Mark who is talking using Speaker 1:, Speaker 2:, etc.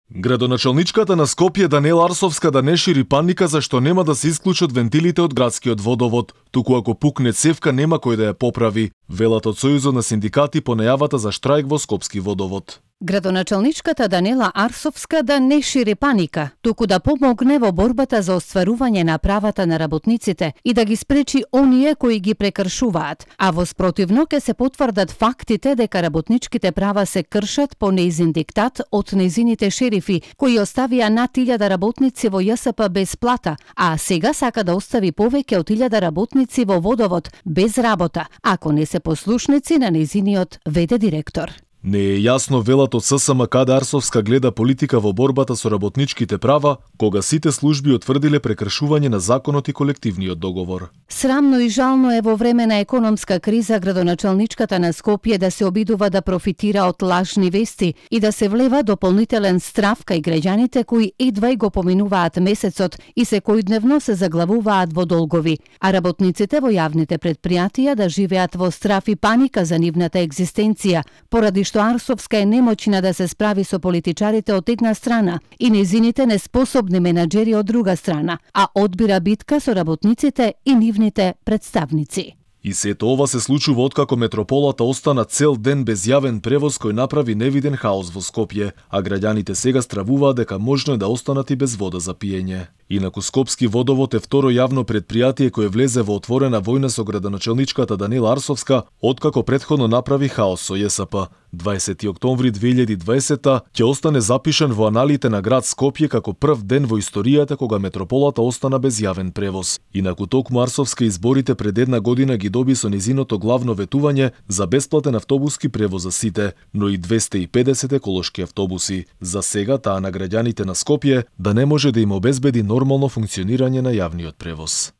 Speaker 1: Градоначалничката на Скопје Даниела Арсовска да не шири паника зашто нема да се исклучат вентилите од градскиот водовод, туку ако пукне цевка нема кој да ја поправи, велат од Сојузот на синдикати по најавата за штрајк во Скопски водовод.
Speaker 2: Градоначалничката Даниела Арсовска да не шири паника, туку да помогне во борбата за остварување на правата на работниците и да ги спречи оние кои ги прекршуваат, а во спротивно ќе се потврдат фактите дека работничките права се кршат по нејзин диктат од нејзините шерифи, кои оставија над 1000 работници во ЈСП без плата, а сега сака да остави повеќе од 1000 работници во водовод без работа, ако не се послушници на нејзиниот ВД директор.
Speaker 1: Не е јасно, велат од ССМ, каде Арсовска гледа политика во борбата со работничките права, кога сите служби утврдиле прекршување на законот и колективниот договор.
Speaker 2: Срамно и жално е во време на економска криза градоначалничката на Скопје да се обидува да профитира од лажни вести и да се влева дополнителен страв кај граѓаните кои едва и го поминуваат месецот и секојдневно се заглавуваат во долгови, а работниците во јавните предпријатија да живеат во страв и паника за нивната екзистенција, поради што Арсовска е немоćна да се справи со политичарите од една страна и нејзините неспособни менаџери од друга страна, а одбира битка со работниците и нивните представници.
Speaker 1: И сето ова се случува откако метрополата остана цел ден без јавен превоз кој направи невиден хаос во Скопје, а граѓаните сега стравуваат дека можно е да останат и без вода за пиење. Инаку Скопски водовод е второ јавно предпријатие кое влезе во отворена војна со градоначалничката Даниела Арсовска откако претходно направи хаос со ЈСП. 20 октомври 2020 ќе остане запишан во аналите на град Скопје како прв ден во историјата кога метрополата остана без јавен превоз. Инаку токму Арсовска изборите пред една година ги доби со низиното главно ветување за бесплатен автобуски превоз за сите, но и 250 еколошки автобуси. За сега таа на граѓаните на Скопје да не може да им обезбеди нормално функционирање на јавниот превоз.